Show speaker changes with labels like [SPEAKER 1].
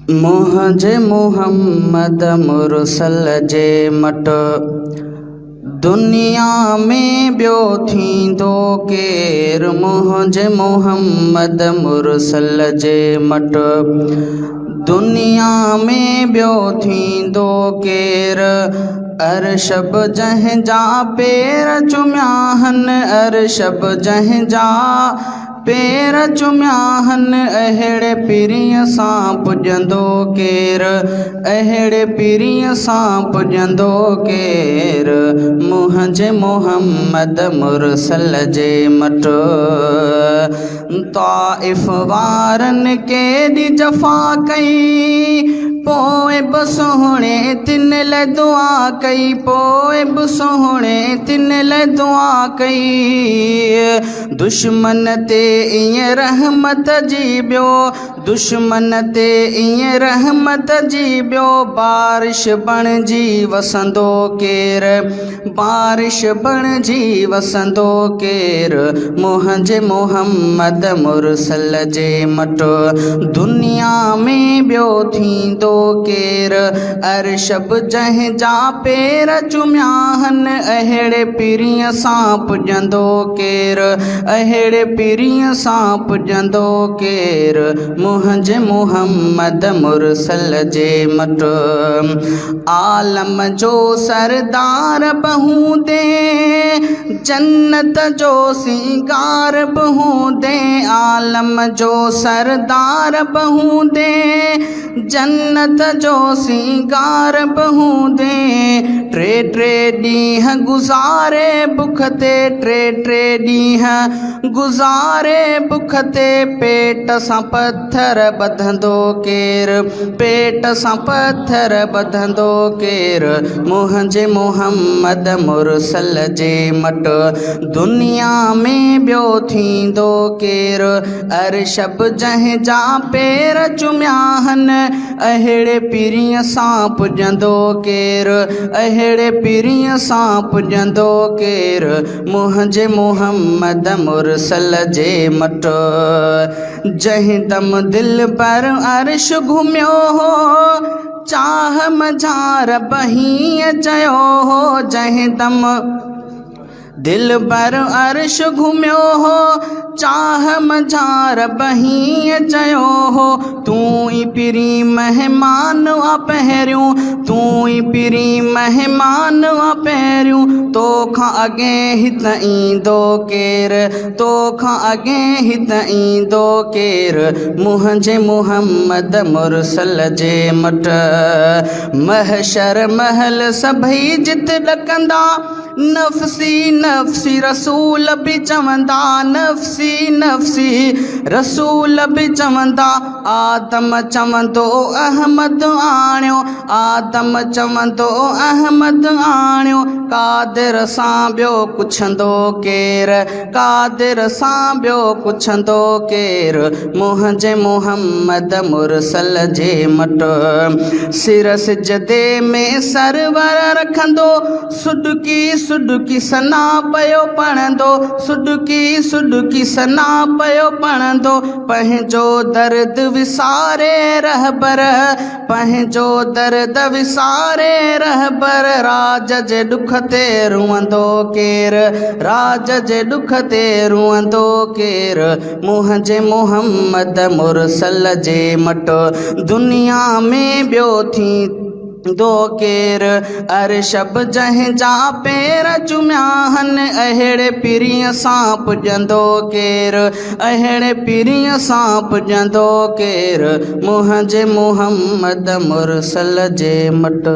[SPEAKER 1] منهنجي محمد مرسل جي مٽ دنيا ۾ ٻيو ٿيندو ڪير منهنجي محمد مرسل جي مٽ دنيا ۾ ٻيو ٿيندو ڪير ارشب جنهن جا پير چميا هن ارشب جنهن جا پير چميا هن اهڙي پرينء سان پڄندو ڪير اهڙي پرينء سان پڄندو ڪير منهنجي محمد مرسل جي مٽ طائف وارن ڪيڏي جفا ڪئي پوء به سهڻي تن لئه دعا ڪئي پوء به سهڻي تن لئه دعا ڪئي دشمن تي ائين رحمت جي ٻيو دشمن تي ائين رحمت جي ٻيو بارش بڻجي وسندو ڪير بارش بڻجي وسندو ڪير منهنجي محمد مرسل جي مٽ دنيا ۾ ٻيو ٿيندو ڪير ارشب جنهن جا پير چميا هن اهڙي پرينء سان پڄندو ڪير اهڙي پرينء سان پڄندو ڪير منهنجي محمد مرسل جي مٽ عالم جو سردار به هوندين جنت جو سينگار به هوندين عالم جو سردار به هوندين جنت جو سينگار به هوندين ٽي ٽي ڏينهن گذاري بک تي ٽي ٽي ڏينهن گذاري بک تي پيٽ سان پٿر ٻڌندو ڪير پيٽ سان پٿر ٻڌندو ڪير منهنجي محمد مرسل جي مٽ دنيا ۾ ٻيو ٿيندو ڪير ارشب جنهن جا پير چميا هن اهڙي پرينء سان پڄندو ڪير اهڙي پرينء سان پڄندو ڪير منهنجي محمد مرسل جي مٽ جنهن دم دلبر عرش گهميو هو چاهه منجهان رب هيئن چيو هو جنهن دم دلبر عرش گهميو هو، چاهه منجهان رب هيئن چيو هو، تون ئي پرين مهمان آ پهريون، تون ئي پرين مهمان آ پهريون، تو کان اڳي هت ايندو ڪير، تو کان اڳي هت ايندو ڪير، منهنجي محمد مرسل جي مٽ. محشر مهل سڀئي جت ڏڪندا. نفسي نفسي رسول به چوندا نفسي نفسي رسول به چوندا آدم چوندو احمد آڻيو آدم چوندو احمد آڻيو قادر سان ٻيو پڇندو ڪير قادر سان ٻيو پڇندو ڪير منهنجي محمد مرسل جي مٽ سر سجدي ۾ سرور رکندو سڏڪي سڏڪي ثنا پيو پڙهندو سڏڪي سڏڪي ثنا پيو پڙهندو پنهنجو درد وساري رهبر پنهنجو درد وساري رهبر راج جي ڏک تي روئندو ڪير راج جي ڏک تي روئندو ڪير منهنجي محمد مرسل جي مٽ دنيا ۾ ٻيو ٿي دو ڪير ارشب جنهن جا پير چميا هن اهڙي پرينء سان پڄندو ڪير اهڙي پرينء سان پڄندو ڪير منهنجي محمد مرسل جي مٽ.